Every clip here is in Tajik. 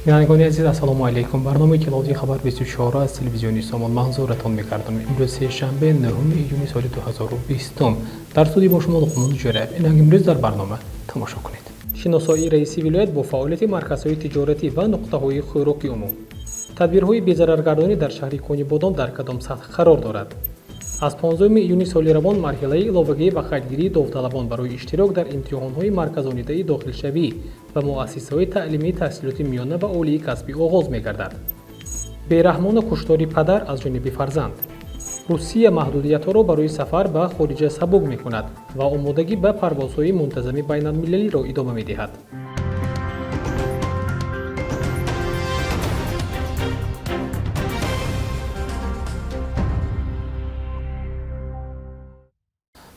Бинандагони азиз, ассалому алайкум. Барномаи иттилоотии хабар 24 аз телевизиони Сомон манзуратон мегардонем. Имрӯз сешанбе, 9 июни соли 2020. Дар студия бо шумо Луқмон Ҷӯраев. Инак имрӯз дар барнома тамошо кунед. Шиносоии раиси вилоят бо фаъолияти марказҳои тиҷоратӣ ва нуқтаҳои хӯроки умум. Тадбирҳои безараргардонӣ дар шаҳри Конибодом дар кадом сатҳ қарор дорад? Аз 15 июни соли равон марҳилаи иловагӣ ва қайдгирии довталабон барои иштирок дар имтиҳонҳои марказонидаи дохилшавӣ ба муассисаҳои таълимии таҳсилоти миёна ва олии касбӣ оғоз мегардад. Бераҳмона куштори падар аз ҷониби фарзанд. Русия маҳдудиятҳоро барои сафар ба хориҷа сабук мекунад ва омодагӣ ба парвозҳои мунтазами байналмилалиро идома медиҳад.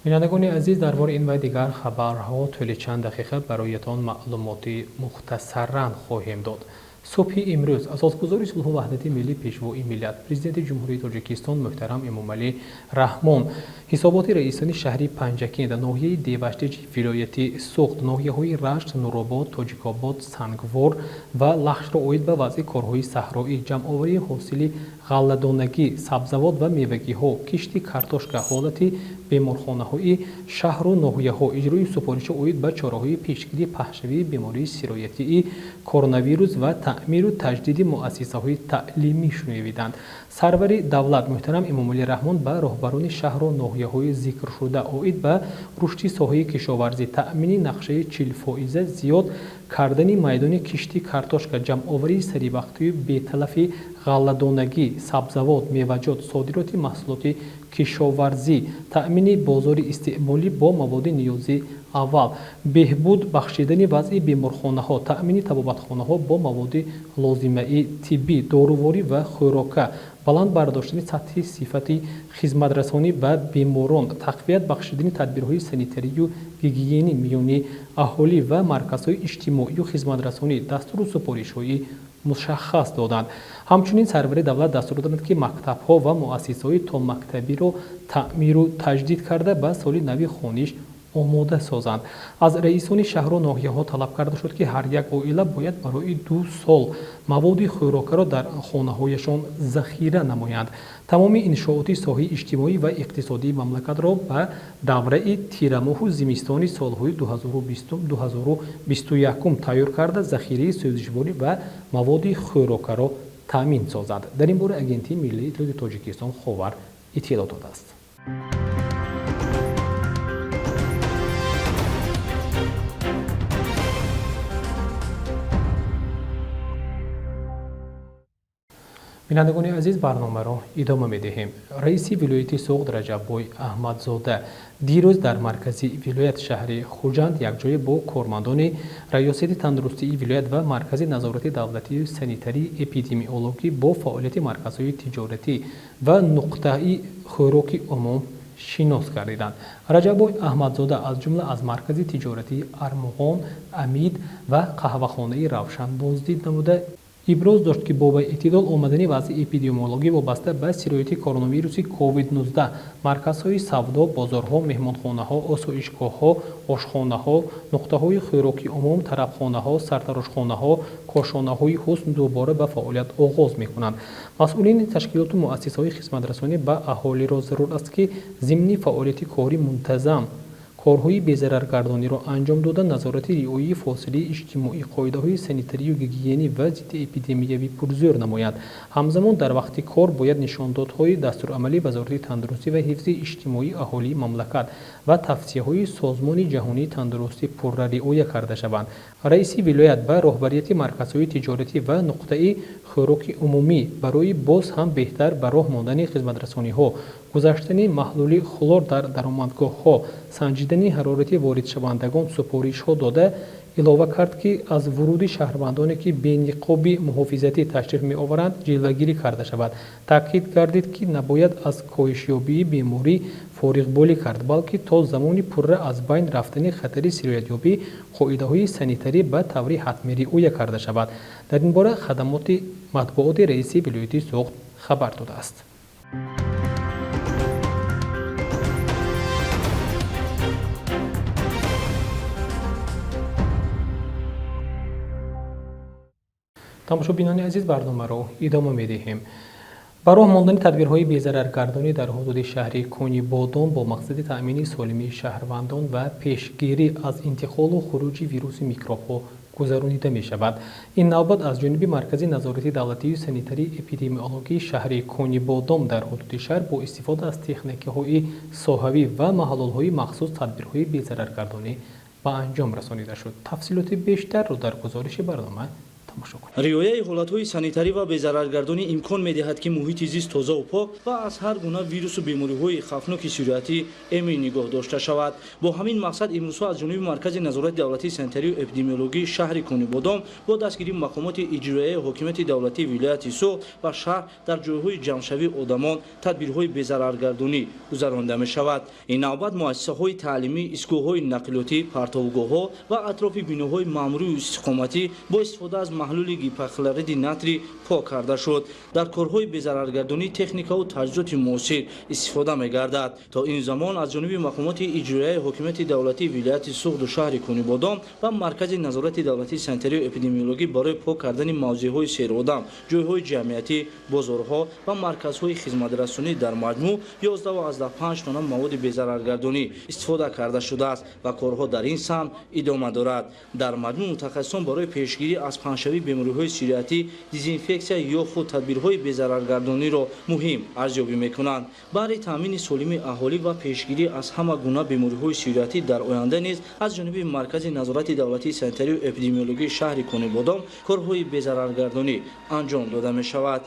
Бинандагони азиз, дар бораи ин ва дигар хабарҳо тӯли чанд дақиқа бароятон маълумоти мухтасаран хоҳем дод. Субҳи имрӯз асосгузори сулҳу ваҳдати миллӣ, пешвои миллат, президенти Ҷумҳурии Тоҷикистон муҳтарам Эмомалӣ Раҳмон ҳисоботи раисони шаҳри Панҷакент, ноҳияи Деваштичи вилояти Суғд, ноҳияҳои Рашт, Нуробод, Тоҷикобод, Сангвор ва Лахшро оид ба вазъи корҳои саҳроӣ, ҷамъоварии ҳосили ғалладонагӣ, сабзавот ва мевагиҳо, кишти картошка, ҳолати беморхонаҳои шаҳру ноҳияҳо, иҷрои супоришҳо оид ба чораҳои пешгирии паҳншавии бемории сироятии коронавирус ва таъмиру таҷдиди муассисаҳои таълимӣ шунавиданд. Сарвари давлат муҳтарам Эмомалӣ Раҳмон ба роҳбарони шаҳру ноҳияҳои зикршуда оид ба рушди соҳаи кишоварзӣ, таъмини нақшаи 40% зиёд кардани майдони кишти картошка, ҷамъоварии саривақтию беталафи ғалладонагӣ, сабзавот, меваҷот, содироти маҳсулоти кишоварзӣ, таъмини бозори истеъмолӣ бо маводи ниёзи аввал, беҳбуд бахшидани вазъи беморхонаҳо, таъмини табобатхонаҳо бо маводи лозимаи тиббӣ, доруворӣ ва хӯрока, баланд бардоштани сатҳи сифати хизматрасонӣ ба беморон, тақвият бахшидани тадбирҳои санитарию гигиенӣ миёни аҳолӣ ва марказҳои иҷтимоию хизматрасонӣ дастуру супоришҳои мушаххас доданд. Ҳамчунин сарвари давлат дастур доданд, ки мактабҳо ва муассисаҳои томактабиро таъмиру таҷдид карда ба соли нави хониш омода созанд. Аз раисони шаҳру ноҳияҳо талаб карда шуд, ки ҳар як оила бояд барои 2 сол маводи хӯрокаро дар хонаҳояшон захира намоянд. Тамоми иншооти соҳаи иҷтимоӣ ва иқтисодии мамлакатро ба давраи тирамоҳу зимистони солҳои 2020-2021 тайёр карда захираи сӯзишворӣ ва маводи хӯрокаро таъмин созанд. Дар ин бора Агентии миллии иттилооти Тоҷикистон Ховар иттилоъ додааст. Бинандагони азиз, барномаро идома медиҳем. Раиси вилояти Суғд Раҷаббой Аҳмадзода дирӯз дар маркази вилоят шаҳри Хуҷанд якҷоя бо кормандони Раёсати тандурустии вилоят ва Маркази назорати давлатию санитарии эпидемиологӣ бо фаъолияти марказҳои тиҷоратӣ ва нуқтаи хӯроки умум шинос гардиданд. Раҷаббой Аҳмадзода аз ҷумла аз маркази тиҷоратии Армуғон, Амид ва қаҳвахонаи Равшан боздид намуда иброз дошт, ки бо ба эътидол омадани вазъи эпидемиологӣ вобаста ба сирояти коронавируси COVID-19 марказҳои савдо, бозорҳо, меҳмонхонаҳо, осоишгоҳҳо, ошхонаҳо, нуқтаҳои хӯроки умум, тарабхонаҳо, сартарошхонаҳо, кошонаҳои ҳусн дубора ба фаъолият оғоз мекунанд. Масъулини ташкилоту муассисаҳои хизматрасонӣ ба аҳолиро зарур аст, ки зимни фаъолияти корӣ мунтазам корҳои безараргардониро анҷом дода, назорати риояи фосилаи иҷтимоӣ, қоидаҳои санитарию гигиенӣ ва зидди эпидемиявӣ пурзӯр намояд. Ҳамзамон дар вақти кор бояд нишондодҳои дастурамалии Вазорати тандурустӣ ва ҳифзи иҷтимоии аҳолии мамлакат ва тавсияҳои Созмони ҷаҳонии тандурустӣ пурра риоя карда шаванд. Раиси вилоят ба роҳбарияти марказҳои тиҷоратӣ ва нуқтаи хӯроки умумӣ барои боз ҳам беҳтар ба роҳ мондани хизматрасониҳо, гузаштани маҳлули хлор дар даромадгоҳҳо, санҷидани ҳарорати воридшавандагон супоришҳо дода, илова кард, ки аз вуруди шаҳрвандоне, ки бениқоби муҳофизатӣ ташриф меоваранд, ҷилвагирӣ карда шавад. Таъкид гардид, ки набояд аз коҳишёбии беморӣ фориғболӣ кард, балки то замони пурра аз байн рафтани хатари сироятёбӣ қоидаҳои санитарӣ ба таври ҳатмӣ риоя карда шавад. Дар ин бора хадамоти матбуоти раиси вилояти Суғд хабар додааст. Тамошобинони азиз, барномаро идома медиҳем. Ба роҳ мондани тадбирҳои безараргардонӣ дар ҳудуди шаҳри Конибодом бо мақсади таъмини солимии шаҳрвандон ва пешгирӣ аз интиқолу хуруҷи вирусу микробҳо гузаронида мешавад. Ин навбат аз ҷониби Маркази назорати давлатию санитарии эпидемиологии шаҳри Конибодом дар ҳудуди шаҳр бо истифода аз техникаҳои соҳавӣ ва маҳлулҳои махсус тадбирҳои безараргардонӣ ба анҷом расонида шуд. Тафсилоти бештарро дар гузориши барнома тамошо кунед. Риояи ҳолатҳои санитарӣ ва безараргардонӣ имкон медиҳад, ки муҳити зист тозаву пок ва аз ҳар гуна вирусу бемориҳои хавфноки сироятӣ эмин нигоҳ дошта шавад. Бо ҳамин мақсад имрӯзҳо аз ҷониби Маркази назорати давлатии санитарию эпидемиологии шаҳри Конибодом бо дастгирии мақомоти иҷроияи ҳокимияти давлатии вилояти Суғд ва шаҳр дар ҷойҳои ҷамъшавии одамон тадбирҳои безараргардонӣ гузаронида мешавад. Ин навбат муассисаҳои таълимӣ, истгоҳҳои нақлиётӣ, партовгоҳҳо ва атрофи биноҳои маъмурию истиқоматӣ бо истифода аз маҳлули гипохлориди натрий пок карда шуд. Дар корҳои безараргардонӣ техникаву таҷҳизоти муосир истифода мегардад. То ин замон аз ҷониби мақомоти иҷроияи ҳокимияти давлатии вилояти Суғду шаҳри Конибодом ва Маркази назорати давлатии санитарию эпидемиологӣ барои пок кардани мавзеъҳои серодам, ҷойҳои ҷамъиятӣ, бозорҳо ва марказҳои хизматрасонӣ дар маҷмӯъ 11,5 тонна маводи безараргардонӣ истифода карда шудааст ва корҳо дар ин самт идома дорад. Дар маҷмӯъ мутахассисон барои пешгирӣ аз паҳншавии бемориҳои сироятӣ дезинфексия ё худ тадбирҳои безараргардониро муҳим арзёбӣ мекунанд. Баҳри таъмини солимии аҳолӣ ва пешгирӣ аз ҳама гуна бемориҳои сироятӣ дар оянда низ аз ҷониби Маркази назорати давлатии санитарию эпидемиологии шаҳри Конибодом корҳои безараргардонӣ анҷом дода мешавад.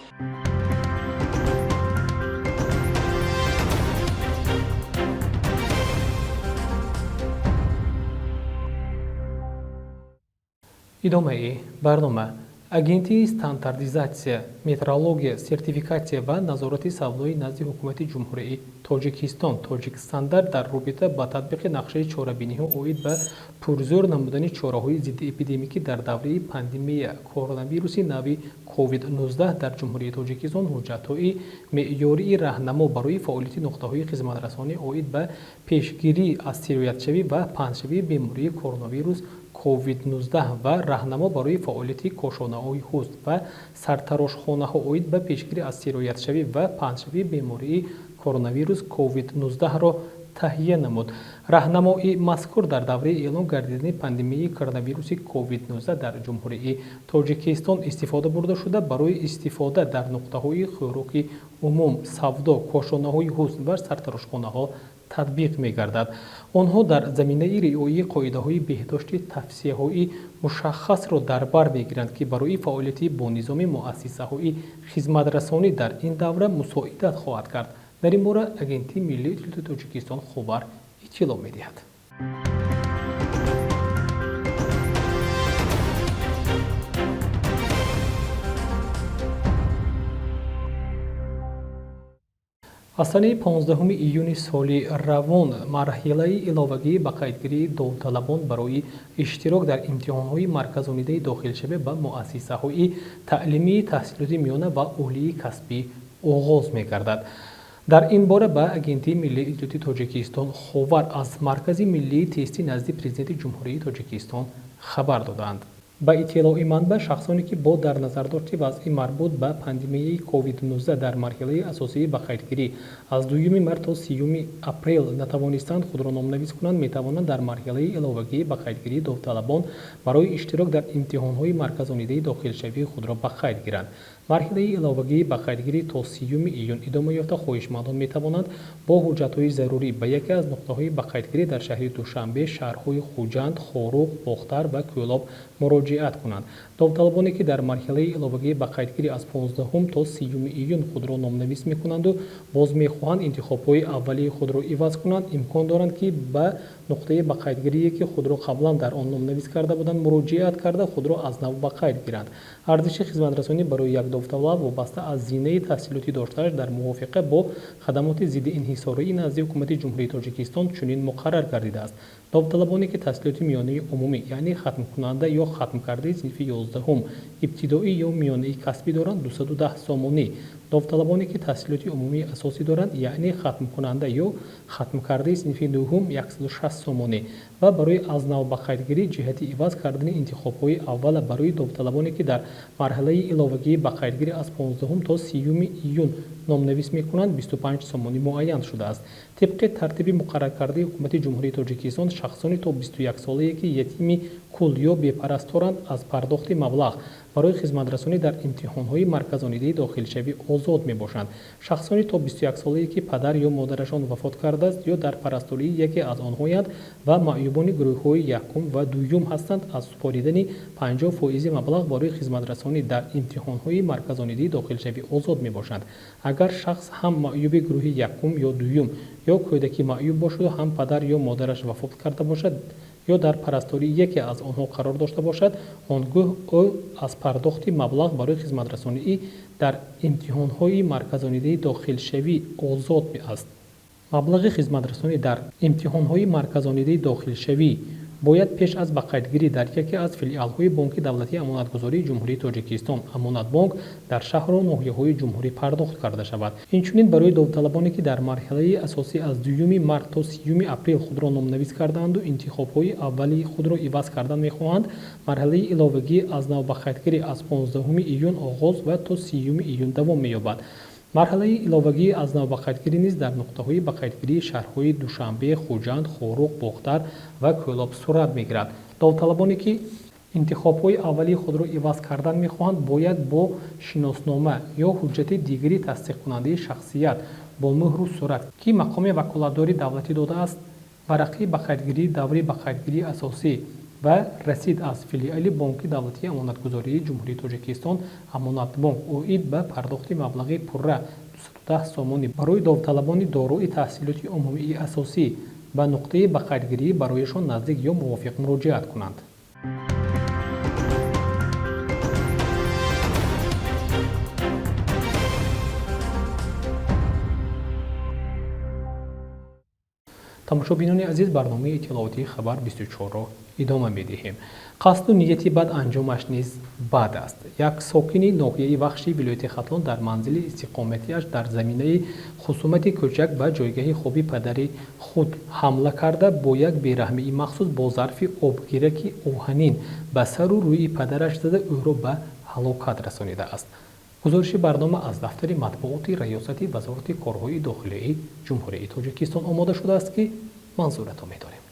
Идомаи барнома. Агентии стандартизатсия, метрология, сертификатсия ва назорати савдои назди Ҳукумати Ҷумҳурии Тоҷикистон «Тоҷикстандарт» дар робита ба татбиқи нақшаи чорабиниҳо оид ба пурзӯр намудани чораҳои зиддиэпидемикӣ дар давраи пандемия коронавируси нави COVID-19 дар Ҷумҳурии Тоҷикистон ҳуҷҷатҳои меъёрии раҳнамо барои фаъолияти нуқтаҳои хизматрасонӣ оид ба пешгирӣ аз сироятшавӣ ва паҳншавии бемории коронавирус COVID-19 ва раҳнамо барои фаъолияти кошонаҳои ҳусн ва сартарошхонаҳо оид ба пешгирӣ аз сироятшавӣ ва паҳншавии бемории коронавирус COVID-19-ро таҳия намуд. Раҳнамои мазкур дар давраи эълон гардидани пандемияи коронавируси COVID-19 дар Ҷумҳурии Тоҷикистон истифода бурда шуда, барои истифода дар нуқтаҳои хӯроки умум, савдо, кошонаҳои ҳусн ва сартарошхонаҳо татбиқ мегардад. Онҳо дар заминаи риояи қоидаҳои беҳдошти тавсияҳои мушаххасро дар бар мегиранд, ки барои фаъолияти бонизоми муассисаҳои хизматрасонӣ дар ин давра мусоидат хоҳад кард. Дар ин бора Агентии миллии иттилооти Тоҷикистон Ховар иттилоъ медиҳад. Аз санаи 15 июни соли равон марҳилаи иловагии ба қайдгирии довталабон барои иштирок дар имтиҳонҳои марказонидаи дохилшавӣ ба муассисаҳои таълимии таҳсилоти миёна ва олии касбӣ оғоз мегардад. Дар ин бора ба Агентии миллии иттилооти Тоҷикистон Ховар аз Маркази миллии тестӣ назди Президенти Ҷумҳурии Тоҷикистон хабар додаанд. Ба иттилои манбаъ, шахсоне ки бо дар назардошти вазъи марбут ба пандемияи COVID-19 дар марҳилаи асосии ба қайдгирӣ аз 2 март то 3 апрел натавонистанд худро номнавис кунанд, метавонанд дар марҳилаи иловагии ба қайдгирии довталабон барои иштирок дар имтиҳонҳои марказонидаи дохилшавии худро ба қайд гиранд. Марҳилаи иловагии ба қайдгирӣ то 3 июн идома ёфта, хоҳишмандон метавонанд бо ҳуҷҷатҳои зарурӣ ба яке аз нуқтаҳои ба қайдгирӣ дар шаҳри Душанбе, шаҳрҳои Хуҷанд, Хоруғ, Бохтар ва Кӯлоб муроҷиат кунанд. Довталабоне ки дар марҳилаи иловагии ба қайдгирӣ аз 15 то 30 июн худро номнавис мекунанду боз мехоҳанд интихобҳои аввалии худро иваз кунанд, имкон доранд, ки ба нуқтаи ба қайдгирие, ки худро қаблан дар он номнавис карда буданд, муроҷиат карда, худро аз нав ба қайд гиранд. Арзиши хизматрасонӣ барои як довталаб вобаста аз зинаи таҳсилоти доштааш дар мувофиқа бо хадамоти зидди инҳисории назди Ҳукумати Ҷумҳурии Тоҷикистон чунин муқаррар гардидааст. Довталабоне ки таҳсилоти миёнаи умумӣ, яъне хатмкунанда ё хатмкардаи синфи 11, ибтидоӣ ё миёнаи касбӣ доранд, 210 сомонӣ, Довталабоне ки таҳсилоти умумии асосӣ доранд, яъне хатмкунанда ё хатмкардаи синфи нуҳум 160 сомонӣ ва барои аз нав ба қайдгирӣ ҷиҳати иваз кардани интихобҳои аввала барои довталабоне ки дар марҳилаи иловагии ба қайдгирӣ аз 15 то 30 июн номнавис мекунанд, 25 сомонӣ муайян шудааст. Тибқи тартиби муқарраркардаи Ҳукумати Ҷумҳурии Тоҷикистон, шахсони то 21 солае ки ятими кул ё бепарасторанд, аз пардохти маблағ барои хизматрасонӣ дар имтиҳонҳои марказонидаи дохилшавӣ озод мебошанд. Шахсони то 21 солае ки падар ё модарашон вафот кардааст ё дар парастории яке аз онҳоянд ва маъюбони гурӯҳҳои якум ва дуюм ҳастанд, аз супоридани 50% маблағ барои хизматрасонӣ дар имтиҳонҳои марказонидаи дохилшавӣ озод мебошанд. Агар шахс ҳам маъюби гурӯҳи якум ё дуюм ё кӯдаки маъюб бошаду ҳам падар ё модараш вафот карда бошад ё дар парастории яке аз онҳо қарор дошта бошад, он гоҳ ӯ аз пардохти маблағ барои хизматрасонӣ дар имтиҳонҳои марказонидаи дохилшавӣ озод аст. Маблағи хизматрасонӣ дар имтиҳонҳои марказонидаи дохилшавӣ бояд пеш аз ба қайдгирӣ дар яке аз филиалҳои Бонки давлатии амонатгузории Ҷумҳурии Тоҷикистон Амонатбонк дар шаҳру ноҳияҳои ҷумҳурӣ пардохт карда шавад. Инчунин барои довталабоне ки дар марҳилаи асосӣ аз 2 март то 30 апрел худро номнавис кардаанду интихобҳои аввалии худро иваз кардан мехоҳанд, марҳилаи иловагӣ аз нав ба қайдгирӣ аз 15 июн оғоз ва то 30 июн давом меёбад. Марҳилаи иловагии аз нав ба қайдгирӣ низ дар нуқтаҳои ба қайдгирии шаҳрҳои Душанбе, Хуҷанд, Хоруғ, Бохтар ва Кӯлоб сурат мегирад. Довталабоне ки интихобҳои аввалии худро иваз кардан мехоҳанд, бояд бо шиноснома ё ҳуҷҷати дигари тасдиқкунандаи шахсият бо муҳру сурат, ки мақоми ваколатдори давлатӣ додааст, варақаи ба қайдгирии даври ба қайдгирии асосӣ ва расид аз филиали Бонки давлатии амонатгузории Ҷумҳурии Тоҷикистон Амонатбонк оид ба пардохти маблағи пурра 210 сомонӣ барои довталабони дорои таҳсилоти умумии асосӣ ба нуқтаи ба қайдгирӣ барояшон наздик ё мувофиқ муроҷиат кунанд. Тамошобинони азиз, барномаи иттилоотии Хабар 24-ро идома медиҳем. Қасду нияти бад анҷомаш низ бад аст. Як сокини ноҳияи Вахши вилояти Хатлон дар манзили истиқоматиаш дар заминаи хусумати кӯчак ба ҷойгаҳи хоби падари худ ҳамла карда, бо як бераҳмии махсус бо зарфи обгираки оҳанин ба сару рӯи падараш зада ӯро ба ҳалокат расонидааст. Гузориши барнома аз дафтари матбуоти Раёсати Вазорати корҳои дохилии Ҷумҳурии Тоҷикистон омода шудааст, ки манзуратон медорем.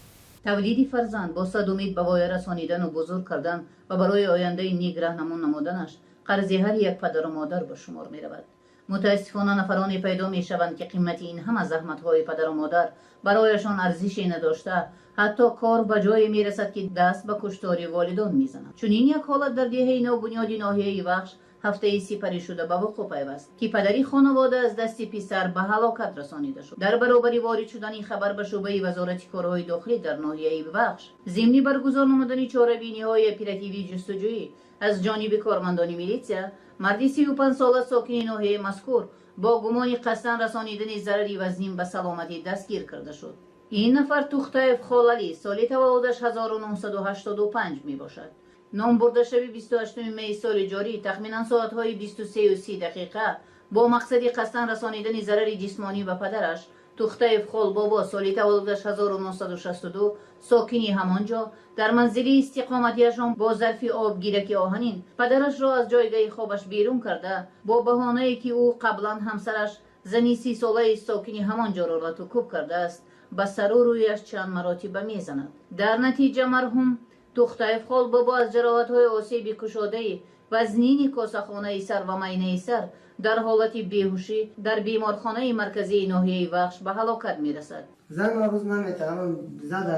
Тавлиди фарзанд бо сад умид ба воя расонидану бузург кардан ва барои ояндаи нек раҳнамон намуданаш қарзи ҳар як падару модар ба шумор меравад. Мутаассифона, нафароне пайдо мешаванд, ки қимати ин ҳама заҳматҳои падару модар барояшон арзише надошта, ҳатто кор ба ҷое мерасад, ки даст ба куштори волидон мезананд. Чунин як ҳолат дар деҳаи Нобунёди ноҳияи Вахш ҳафтаи сипаришуда ба вуқӯъ пайваст, ки падари хонавода аз дасти писар ба ҳалокат расонида шуд. Дар баробари ворид шудани хабар ба шӯъбаи Вазорати корҳои дохилӣ дар ноҳияи Вахш, зимни баргузор намудани чорабиниҳои оперативии ҷустуҷӯӣ аз ҷониби кормандони милитсия, марди 35сола сокини ноҳияи мазкур бо гумони қасдан расонидани зарари вазнин ба саломатӣ дастгир карда шуд. Ин нафар Тухтаев Холалӣ, соли таваллудаш 1985 мебошад. Ном бурда шаби 28 май соли ҷорӣ тахминан соатҳои 23:30 бо мақсади қасдан расонидани зарари ҷисмонӣ ба падараш Тухтаев Холбобо, соли таваллудаш 1962, сокини ҳамон ҷо, дар манзили истиқоматиашон бо зарфи обгираки оҳанин падарашро аз ҷойгаҳи хобаш берун карда, бо баҳонае ки ӯ қаблан ҳамсараш, зани 30солаи сокини ҳамон ҷоро латукӯб кардааст, ба сару рӯяш чанд маротиба мезанад. Дар натиҷа марҳум Тухтаев Холбобо аз ҷароҳатҳои осеби кушодаи вазнини косахонаи сар ва майнаи сар дар ҳолати беҳушӣ дар беморхонаи марказии ноҳияи Вахш ба ҳалокат мерасад. Зан ма рӯз наметавонам, зада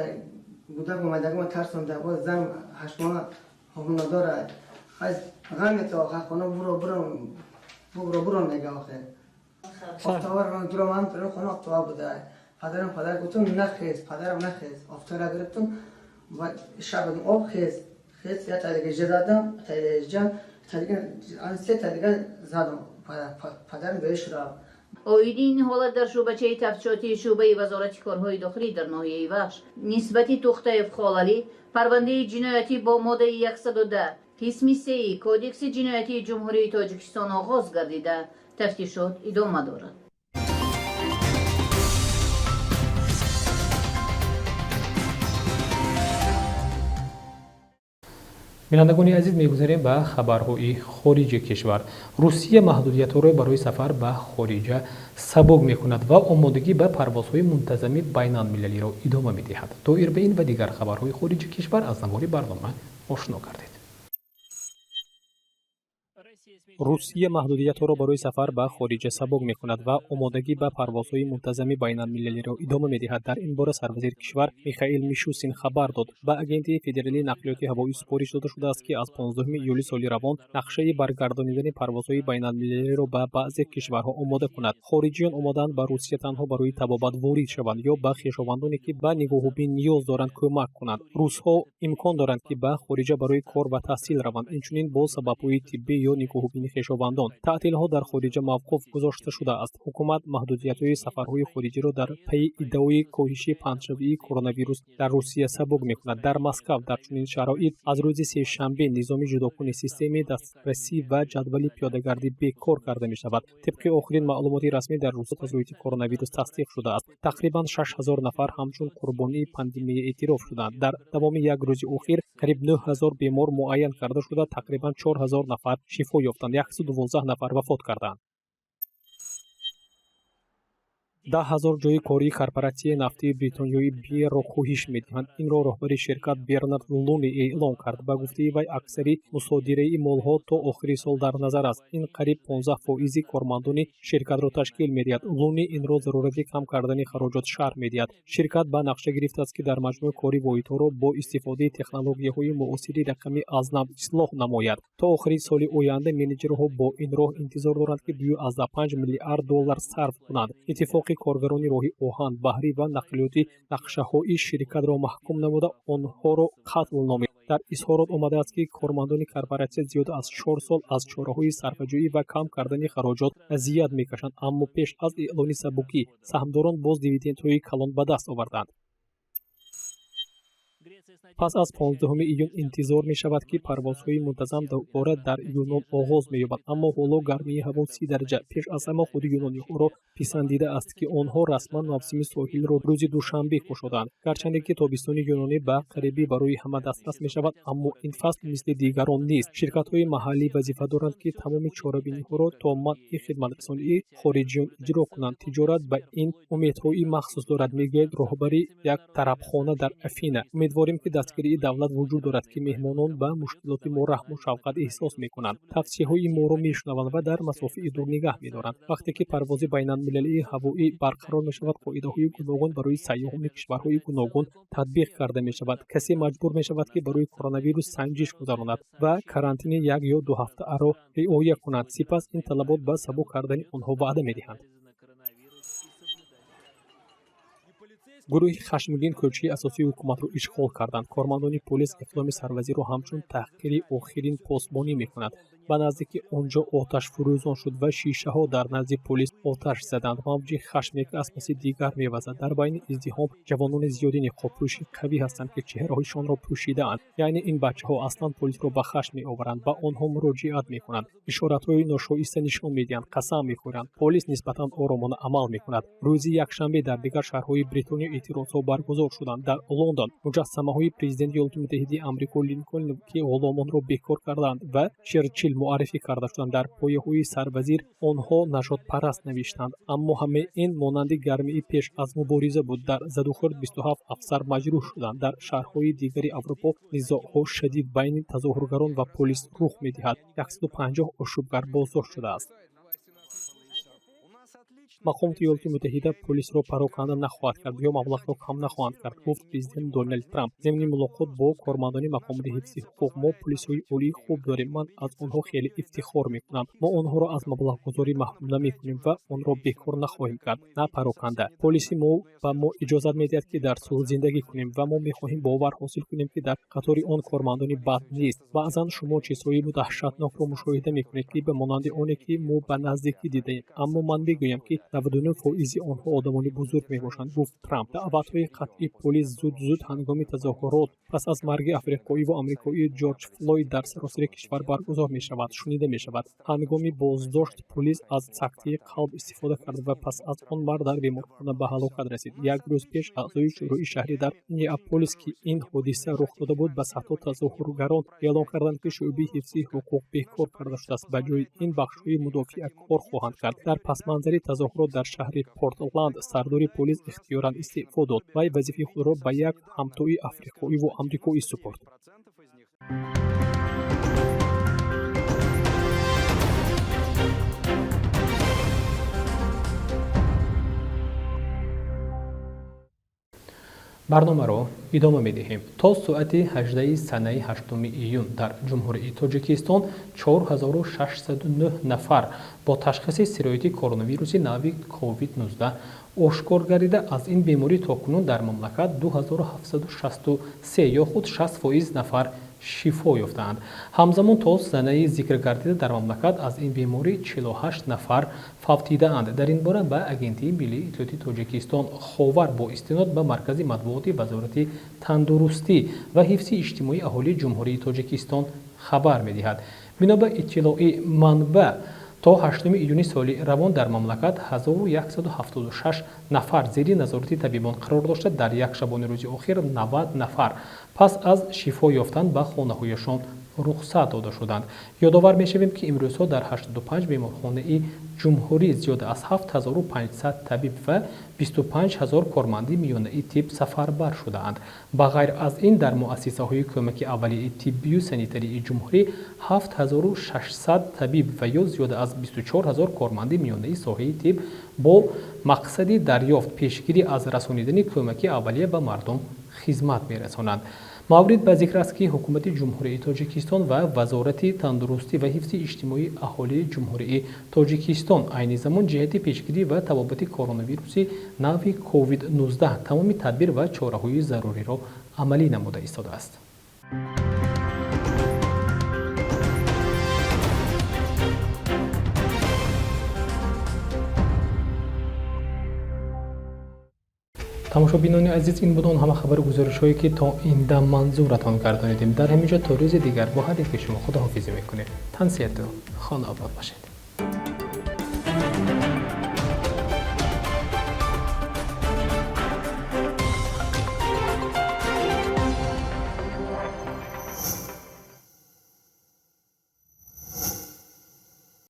гудак омадагма тарсонда, боз зан 8 моҳа ҳомиладора. Аз ғам мета охир хона буро буро буро буро мега охир. Офтовар ман дуро ман хона офтова буда. Падарам падар гуфтум нахез, падарам нахез. Офтора гирифтум ва шаб об хез хез, я та дига задам, та дига та дига се та дига задам. Падарам беҳуш рафт. Оиди ин ҳолат дар шӯъбачаи тафтишотии шӯъбаи Вазорати корҳои дохилӣ дар ноҳияи Вахш нисбати Тухтаев Холалӣ парвандаи ҷиноятӣ бо моддаи 110 қисми сеи Кодекси ҷиноятии Ҷумҳурии Тоҷикистон оғоз гардида, Тафтишот идома дорад. Бинандагони азиз, мегузарем ба хабарҳои хориҷи кишвар. Русия маҳдудиятҳоро барои сафар ба хориҷа сабук мекунад ва омодагӣ ба парвозҳои мунтазами байналмилалиро идома медиҳад. Доир ба ин ва дигар хабарҳои хориҷи кишвар аз навори барнома ошно гардед. Русия маҳдудиятҳоро барои сафар ба хориҷа сабук мекунад ва омодагӣ ба парвозҳои мунтазами байналмилалиро идома медиҳад. Дар ин бора сарвазири кишвар Михаил Мишустин хабар дод. Ба Агентии федералии нақлиёти ҳавоӣ супориш дода шудааст, ки аз 15 июли соли равон нақшаи баргардонидани парвозҳои байналмилалиро ба баъзе кишварҳо омода кунад. Хориҷиён омодаанд ба Русия танҳо барои табобат ворид шаванд ё ба хешовандоне, ки ба нигоҳубин ниёз доранд, кӯмак кунанд. Русҳо имкон доранд, ки ба хориҷа барои кор ва таҳсил раванд, инчунин бо сабабҳои тиббӣ ё нигоҳубини хешовандон. Таътилҳо дар хориҷа мавқуф гузошта шудааст. Ҳукумат маҳдудиятҳои сафарҳои хориҷиро дар пайи иддаои коҳиши паҳншавии коронавирус дар Русия сабук мекунад. Дар Москав дар чунин шароит аз рӯзи сешанбе низоми ҷудокуни системаи дастрасӣ ва ҷадвали пиёдагардӣ бекор карда мешавад. Тибқи охирин маълумоти расмӣ, дар Русия тазоюти коронавирус тасдиқ шудааст. Тақрибан 6000 нафар ҳамчун қурбонии пандемия эътироф шуданд. Дар давоми як рӯзи охир қариб 9000 бемор муайян карда шуда, тақрибан 4000 нафар шифо ёфтанд, 112 нафар вафот карданд. 10 000 ҷойи кории корпоратсияи нафтии бритониёи Биерро коҳиш медиҳанд. Инро роҳбари ширкат Бернард Луни эълон кард. Ба гуфтаи вай, аксари мусодираи молҳо то охири сол дар назар аст. Ин қариб 15 фоизи кормандони ширкатро ташкил медиҳад. Луни инро зарурати кам кардани хароҷот шарҳ медиҳад. Ширкат ба нақша гирифтааст, ки дар маҷмӯъ кори воҳидҳоро бо истифодаи технологияҳои муосири рақамӣ аз нав ислоҳ намояд. То охири соли оянда менеҷерҳо бо ин роҳ интизор доранд, ки 2,5 миллиард доллар сарф кунанд. Иттифоқи коргарони роҳи оҳан, баҳрӣ ва нақлиётӣ нақшаҳои ширкатро маҳкум намуда, онҳоро қатл номид. Дар изҳорот омадааст, ки кормандони корпоратсия зиёда аз 4 сол аз чораҳои сарфаҷӯӣ ва кам кардани хароҷот азият мекашанд, аммо пеш аз эълони сабукӣ саҳмдорон боз дивидендҳои калон ба даст оварданд. Пас аз 15 июн интизор мешавад, ки парвозҳои мунтазам дубора дар Юнон оғоз меёбанд, аммо ҳоло гармии ҳаво 30 дараҷа пеш аз ҳама худи юнониҳоро писандида аст, ки онҳо расман мавсими соҳилро рӯзи душанбе кушоданд. Гарчанде ки тобистони юнонӣ ба қарибӣ барои ҳама дастрас мешавад, аммо ин фасл мисли дигарон нест. Ширкатҳои маҳаллӣ вазифа доранд, ки тамоми чорабиниҳоро то манъи хидматрасонии хориҷиён иҷро кунанд. Тиҷорат ба ин умедҳои махсус дорад, мегӯяд роҳбари як тарабхона дар Афина. Умедворем, ки дастгирии давлат вуҷуд дорад, ки меҳмонон ба мушкилоти мо раҳму шафқат эҳсос мекунанд, тавсияҳои моро мешунаванд ва дар масофаи дур нигаҳ медоранд. Вақте ки парвози байналмилалии ҳавоӣ барқарор мешавад, қоидаҳои гуногун барои сайёҳони кишварҳои гуногун татбиқ карда мешавад. Касе маҷбур мешавад, ки барои коронавирус санҷиш гузаронад ва карантини як ё ду ҳафтаро риоя кунад. Сипас ин талабот ба сабук кардани онҳо ваъда медиҳанд. Гурӯҳи хашмгин кӯчаи асосии ҳукуматро ишғол карданд. Кормандони полис иқдоми сарвазирро ҳамчун таҳқири охирин посбонӣ мекунад. Ба наздики он ҷо оташ фурӯзон шуд ва шишаҳо дар назди полис оташ заданд. Мавҷи хашм яке аз паси дигар мевазад. Дар байни издиҳом ҷавонони зиёди ниқобпӯши қавӣ ҳастанд, ки чеҳраҳояшонро пӯшидаанд. Яъне ин бачаҳо аслан полисро ба хашм меоваранд, ба онҳо муроҷиат мекунанд, ишоратҳои ношоиста нишон медиҳанд, қасам мехӯранд. Полис нисбатан оромона амал мекунад. Рӯзи якшанбе дар дигар шаҳрҳои Бритониё эътирозҳо баргузор шуданд. Дар Лондон муҷассамаҳои президенти Иёлоти Муттаҳидаи Амрико Линколн, ки ғуломонро бекор карданд, ва Черчилл муаррифӣ карда шуданд. Дар пояҳои сарвазир онҳо нажодпараст навиштанд. Аммо ҳамаи ин монанди гармии пеш аз мубориза буд. Дар задухӯрд 27 афсар маҷрӯҳ шуданд. Дар шаҳрҳои дигари Аврупо низоъҳо шадид байни тазоҳургарон ва полис рух медиҳад. 150 ошӯбгар боздошт шудааст. Мақомоти Иёлоти Муттаҳида полисро пароканда нахоҳад кард ё маблағро кам нахоҳанд кард, гуфт президент Доналд Трамп зимни мулоқот бо кормандони мақомоти ҳифзи ҳуқуқ. Мо полисҳои олии хуб дорем, ман аз онҳо хеле ифтихор мекунам. Мо онҳоро аз маблағгузорӣ маҳрум намекунем ва онро бекор нахоҳем кард, на пароканда. Полиси мо ба мо иҷозат медиҳад, ки дар сулҳ зиндагӣ кунем, ва мо мехоҳем бовар ҳосил кунем, ки дар қатори он кормандони бад нест. Баъзан шумо чизҳои даҳшатнокро мушоҳида мекунед, ки ба монанди оне, ки мо ба наздикӣ дидаем, аммо ман мегӯям мегӯям, ки 99% онҳо одамони бузург мебошанд, гуфт Трамп. Даъватҳои қатъи полис зуд-зуд ҳангоми тазоҳурот пас аз марги африқоиву амрикоӣ Ҷорҷ Флойд дар саросари кишвар баргузор мешавад, шунида мешавад. Ҳангоми боздошт полис аз сактаи қалб истифода кард ва пас аз он мард дар беморхона ба ҳалокат расид. Як рӯз пеш аъзои шӯрои шаҳрӣ дар Миннеаполис, ки ин ҳодиса рух дода буд, ба садҳо тазоҳургарон эълон карданд, ки шӯъбаи ҳифзи ҳуқуқ бекор карда шудааст, ба ҷои ин бахшҳои мудофиа кор хоҳанд кард. Дар пасманзари тазоҳурот дар шаҳри Портланд сардори полис ихтиёран истеъфо дод. Вай вазифаи худро ба як ҳамтои африқоиву амрикоӣ супорд. Барномаро идома медиҳем. То соати 18 санаи 8 июн дар Ҷумҳурии Тоҷикистон 4609 нафар бо ташхиси сирояти коронавируси нави COVID-19 ошкор гардида, аз ин беморӣ то кунун дар мамлакат 2763 ё худ 60% нафар шифо ёфтаанд. Ҳамзамон то санаи зикр гардида дар мамлакат аз ин беморӣ 48 нафар фавтидаанд. Дар ин бора ба Агентии миллии иттилооти Тоҷикистон Ховар бо истинод ба Маркази матбуоти Вазорати тандурустӣ ва ҳифзи иҷтимоии аҳолии Ҷумҳурии Тоҷикистон хабар медиҳад. Бино ба иттилои манбаъ, то 8 июни соли равон дар мамлакат 1176 нафар зери назорати табибон қарор дошта, дар як шабони рӯзи охир 90 нафар пас аз шифо ёфтан ба хонаҳояшон рухсат дода шуданд. Ёдовар мешавем, ки имрӯзҳо дар 85 беморхонаи ҷумҳурӣ зиёда аз 7500 табиб ва 25 000 корманди миёнаи тиб сафарбар шудаанд. Ба ғайр аз ин дар муассисаҳои кӯмаки аввалияи тиббию санитарии ҷумҳурӣ 7600 табиб ва ё зиёда аз 24 000 корманди миёнаи соҳаи тиб бо мақсади дарёфт, пешгирӣ аз расонидани кӯмаки аввалия ба мардум хизмат мерасонанд. Маврид ба зикр аст, ки Ҳукумати Ҷумҳурии Тоҷикистон ва Вазорати тандурустӣ ва ҳифзи иҷтимоии аҳолии Ҷумҳурии Тоҷикистон айни замон ҷиҳати пешгирӣ ва табобати коронавируси нави COVID-19 тамоми тадбир ва чораҳои заруриро амалӣ намуда истодааст. Тамошобинони азиз, ин буд он ҳама хабару гузоришҳое, ки то ин дам манзуратон гардонидем. Дар ҳамин ҷо то рӯзи дигар бо ҳар яке шумо худоҳофизӣ мекунем. Тансиҳату хонаобод бошед.